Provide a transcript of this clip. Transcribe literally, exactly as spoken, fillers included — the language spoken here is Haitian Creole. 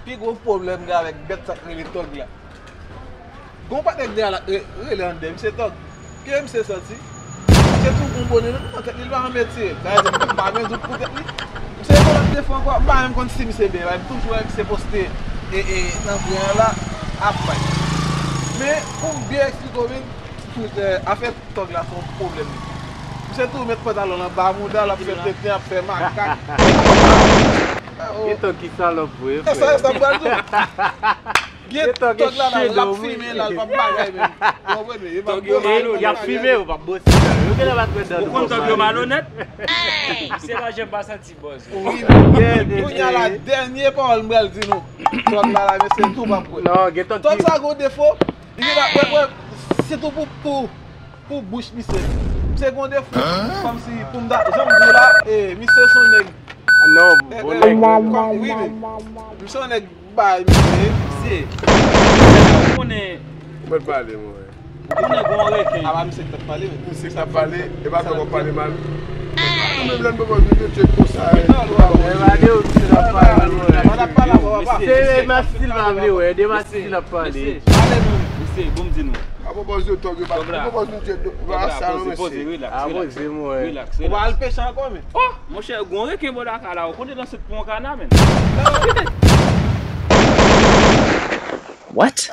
Pi gwo pwoblèm m gen avèk bèt sa k rele tòg la. Gon patnè k dèyè la k re- rele anndan, misye tòg. Ke misye santi? Misye tou gon bone nan tèt li, li pa nan metye. Sa vle di m pa gen dout pou tèt li. Misye gen yon lòt defo ankò, m pa menm konn si misye byen, m toujou wè misye poste e, e, nan gren an la, ap bay. Men, pou m byen eksplike w, men, pou, eh, afè tòg la se yon pwoblèm li. Misye tou met pantalon l anba mouda l, ap fè tenten, ap fè makak. Gen tòg ki salòp vre, frè. Sa, sa pral tou. Gen tòg la, la, l ap fimen la, l p ap bagay menm. Ou konprann? Tòg yo malonèt. Y ap fimen, ou p ap bwose dan yo. Yo genlè pa t wè dan nou. Ou konn tòg yo malonèt? Misye pa janm pa santi bòz. Wi, men. Kounye a la, dènye pawòl m pral di nou. Tòg la, la, mesye, tou p ap kwè. Non, gen tòg ki... Tòg sa gon defo. Li gen la, wè, wè, sitou pou, pou, pou bouch misye. Misye gon defo, kòmsi pou m ta, jan m di w la, e, misye se yon nèg. Ah, non, bon nèg, wi, men. Misye yon nèg bay, misye. Misye. Ou konnen. Ou mèt pale, mwen. Ou konnen gon reken. Apa misye k t ap pale, men. Misye k t ap pale, e pa fè w ap pale mal. Nou menm lè n pwopòze nou tchèk konsa, e. E pa de ou misye t ap pale, mwen. Misye, e Masisi l pa vle wè, de Masisi l ap pale. Mesye, bon m di nou. Apa pòz yo tòg yo pa, apa pòz nou tchèk, nou pa sa non, mesye. Poze, relax, relax. Relax, relax. Ou pa al peche ankò, men. Oh, monchè, gon reken bò lakay la, ou konnen nan sot pran kana, men. What?